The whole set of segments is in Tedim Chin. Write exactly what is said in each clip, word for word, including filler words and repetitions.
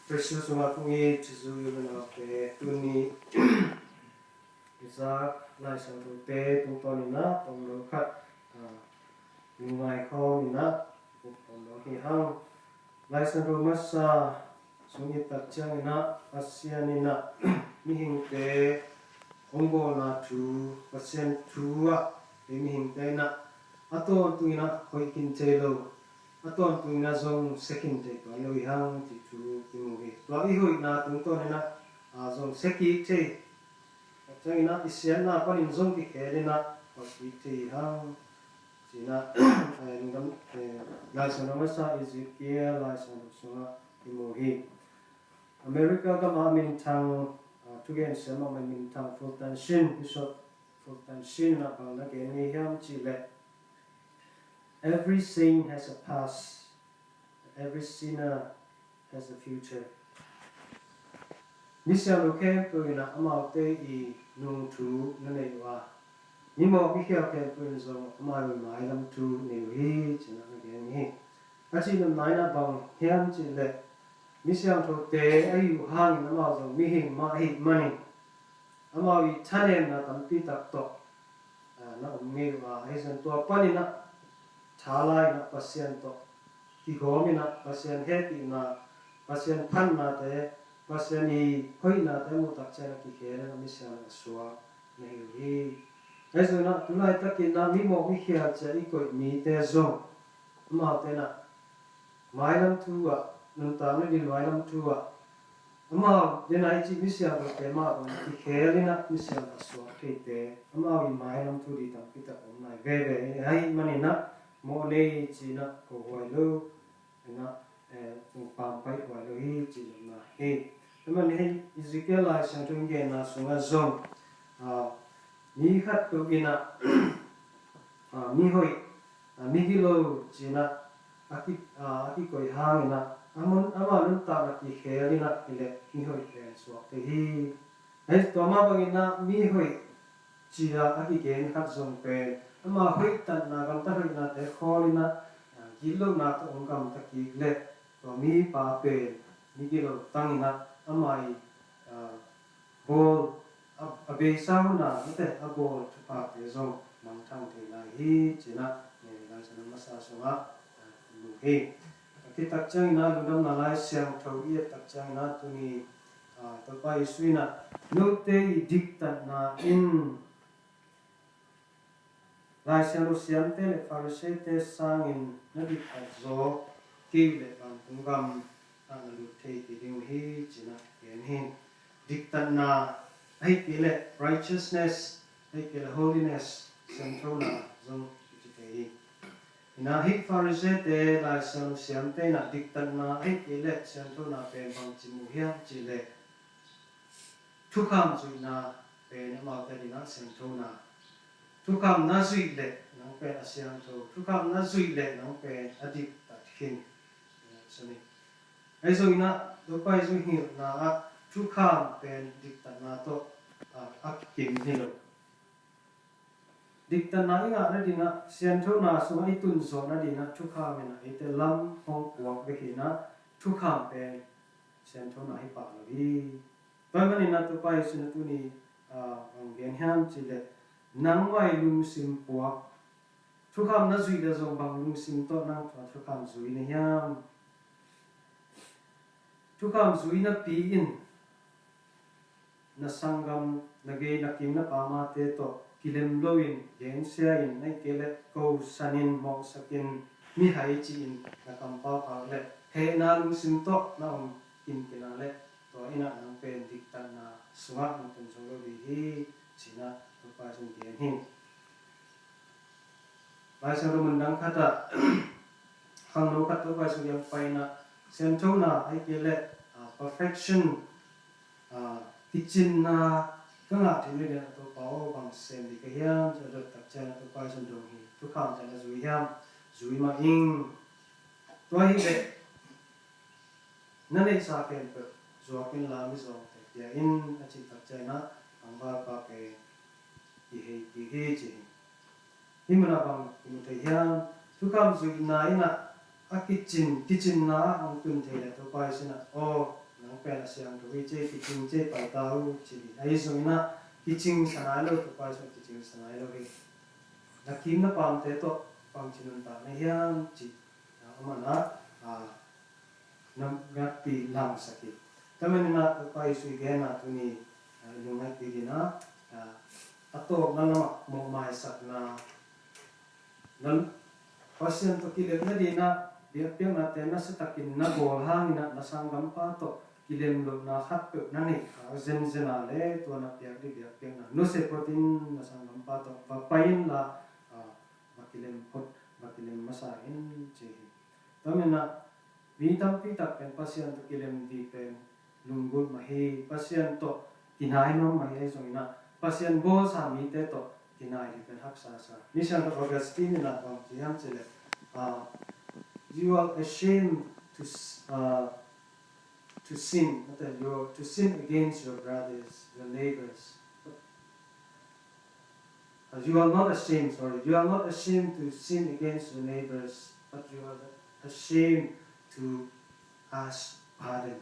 Khrih Jesuh sungah kong it, Jesuh i unau te, tuni i zak Lai Siangthote tungtawn in ah tawmno khat, ah, lungngai khawm in ah tawmno hi hang. Lai Siangtho masa sung i et tak ciangin ah Pasian in ah mihingte hong bawlna thu, Pasian thu ah kei mihingte in ah a tawntung in ah hoih khin thei lo, a tawntung in ah zong sia khin thei tuan lo hi hang cih thu i mu hi. Tua i hoihna tungtawn in ah, ah, zong sia kik thei, tak ciangin ah i siatna panin zong kikhel in ah hoih kik thei hi hang. Ci-in ah, eh, lungdam, eh, Lai Siangtho masa Ezekiel Lai Siangtho sungah i mu hi. America gam ah minthang, ah, thugen siam ah minthang Fulton Sheen, Bishop Fulton Sheen in ah bang na gen ngei hiam cih leh, "Every saint has a past, but every sinner has a future." Misiangtho khempeuh in ah amaute i nung thu na nei uh a, mimawh mikhial khempeuh in zong amau i mailam thu nei uh hi, ci-in ah na gen hi. A cihnopna in ah bang hiam cih leh, misiangthote ahi uh hangin amau zong mihing mah ahih manin amau i thanemna tampi tak tawh, ah, na om ngei uh a, ahi zongin tua panin ah tha la-in ah Pasian tawh kigawm in ah Pasian hehpihna, Pasian phatnate, Pasian i hoihnate muh tak ciangin ah kikhel in ah misiangtho suak na hi uh hi. Ahi zongin ah tu laitakin ah mimawh mikhial ci-a i koih mite zong amaute in ah mailam thu ah, nuntakna ding mailam thu ah, amau den a i cih misiangthote mah bang kikhel in ah misiangtho a suak theite, amau i mailam thu ding tampi tak om lai veve hi. Ahih manin ah mawh nei ci-in ah ko huai lo, in ah, eh, pampaih huai lo hi, ci-in ah na hi. Tua manin hih Ezekiel Lai Siangtho in genna sungah zong, ah, mi khat tuk in ah, ah, mi hoih, ah, mi gilo ci-in ah a ki, ah, a kikoih hangin ah, a mun, ama nuntakna kikhel in ah hi leh mi hoih pen suak thei hi. Hei, tua mah bangin ah mi hoih ci-a a kigen khat zong pen ama hoihtatna, gamtat hoihnate khawl in ah, ah, gitlohna tawh hong gamta kik leh tua mipa pen mi gilo tang in ah ama i, ah, bawl, a, a beisa hun a, mate, a bawl thuphate zong mangthang thei lai hi, ci-in ah, eh, Lai Siangtho masa sungah, ah, mu hi. A kitak ciangin ah, Lungdamna Lai Siangtho i et tak ciangin ah, tuni, ah, Topa Jesuh in ah, note i diktatna in Lai Siangtho siamte le Pharisee-te sangin na diktat zaw kei uh leh vantung gam ah na lut thei kei ding uh hi, ci-in ah gen hi. Diktatna ahih kei leh righteousness, ahih kei leh holiness, siangthona zong kici thei hi. Hi-in ah hih Pharisee-te, Lai Siangtho siamte in ah diktatna ahih kei leh siangthona pen bangci mu hiam cih leh, thukham zuihna pen amaute adingin ah siangthona. Thukham na zuih leh nang pen a siangtho, thukham na zuih leh nang pen a diktat khin. Ahi zongin ah Topa Jesuh hilhna ah thukham pen diktatna tawh, ah, a kikim hi lo. Diktatna i ngah nadingin ah, sianthona sungah i tun zawh nadingin ah, thukham in ah eite lam hong puak bek hi-in ah, thukham pen sianthona hi pah lo hi. Tua ahih manin ah Topa Jesuh in ah tuni, ah, bang gen hiam cih leh, nangmah i lungsim puak, thukham na zuih leh zong bang lungsim tawh nang tua thukham zui na hiam? Thukham zui napi-in na sanggam, na gei, na kim, na pamte tawh kilem loin, gensia in, ahih kei leh kosan in, mawhsak in, mihai ci-in na kampau khak leh hehna lungsim tawh na om kinkin a leh, tua in ah nang pen diktatna sungah na tun zo lo ding hi, ci-in ah Topa Jesuh in gen hi. Lai Siangtho mun dang khat ah, khangno khat Topa Jesuh kiang pai-in ah, sianthona ahih kei leh, ah, perfection, ah, kicinna ka ngah theih nadingin ah Topa aw, bang sem ding ka hiam, ci-a dot tak ciangin ah Topa Jesuh in dong hi. Thukham ci-a na zui hiam? Zui mah ing. Tua hi leh na neihsa khempeuh zuak inla mizawngte pia in, a cih tak ciangin ah, tangvalpa pen i hei kik hi, ci hi. Hih mun ah bang i mu thei hiam? Thukham zuihna in ah a kicin, kicinna ah hong tun thei leh Topa Jesuh in ah, aw, na Nang pen a siangtho hi ci, kicing ci, pai ta uh ci hi. Ahi zongin ah kicing sa nai lo, Topa Jesu kicing sa nai lo hi. Na kim na pamte tawh bangci nuntak na hiam ci, a, amah na, a, na, na pi langsak hi. Tua manin ah Topa Jesu i gen a tuni, a, i lungngaih pikin ah, a, a tawpna lamah mawhmaisakna, na Pasian tawh kilem nadingin ah biakpiaknate nasiatakin na bawl hangin ah na sanggampa tawh kilem lohna khatpeuh na neih kha zenzen a leh, tua na piak ding biakpiakna nusia photin na sanggampa tawh va pai inla, a, va kilem phot, va kilem masa in ci hi. Tua manin ah mi tampi tak pen Pasian tawh kilem ding pen lunggulh mah hi. Pasian tawh kinai nuam mah hi. Ahi zongin ah Pasian bawlsa mite tawh kinai ding pen haksa sa. Misiangtho Augustine in ah bang ci hiam cih leh, uh, "You are ashamed to s-, uh, to sin, not that you are to sin against your brothers, your neighbors." Uh, "You are not ashamed, sorry, you are not ashamed to sin against your neighbors, but you are ashamed to ask pardon."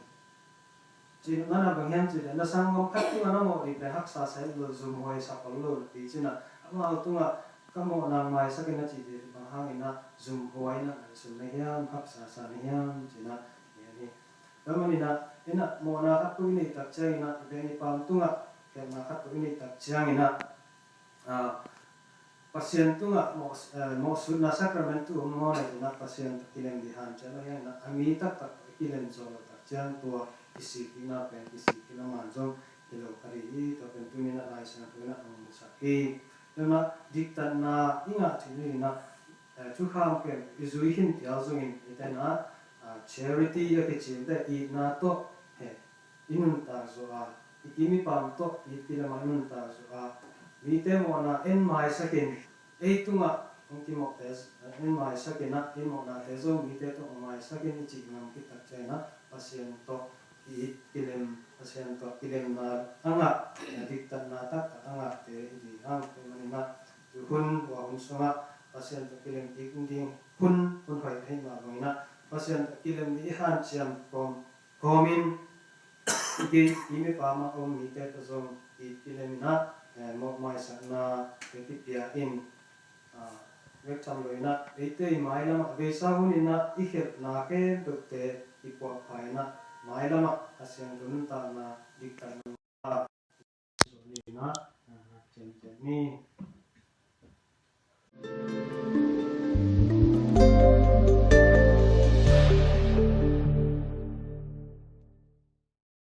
Ci nana bang hiam cih leh, na sanggam khat tungah na mawh ding pen haksa sa lo, zumhuai sa lo, na pi cih na, amau tungah ka mawhna maisak in na cih ding bang hangin ah zumhuai na ngaihsun na hiam, haksa sa na hiam cih na, ni, ni. Tua manin ah, in ah mawhna khat peuh i neih tak ciangin ah, i veng i paam tungah khelhna khat peuh i neih tak ciangin ah, ah, Pasian tungah mawh, eh, mawhsutna sacramentu om nawn lo in ah Pasian tawh kilem ding hanciam lo hi. In ah a mi taktak tawh kilem zo lo tak ciang tua kisikkikna pen kisikkikna man zong hi lo kha ding hi. Tua pen tuni in ah Lai Siangtho in ah hong musak hi. Tua in ah diktatna i ngah cih ni in ah, eh, thukham pen i zui khin phial zongin, i ten ah, ah, charity a kici in teh, itna tawh, he, i nuntak zawh a, i kim i paam tawh it kilem a i nuntak zawh a, mite mawhna en maisak in, ei tungah hong kimawhte en maisak in ah, ei mawhnate zong mite tawh hong maisak in i cih ngam khit tak ciangin ah Pasian tawh ki-it kilem, Pasian tawh kilemna a ngah, diktatna taktak a ngahte i hi hang. Tua manin ah tu hun, tua hun sungah Pasian tawh kilem kik ding hun, hun hoih ahih mah bangin ah Pasian tawh kilem ding i hanciam kawm, kawmin i kim i paam a om mite tawh zong it kilem in ah, eh, mawhmaisakna te kipia in, ah, vekcam lo in ah eite i mailamah, a beisa hun in ah i khelhna khempeuhte i puahpha in ah, mailamah a siangtho nuntakna, diktatna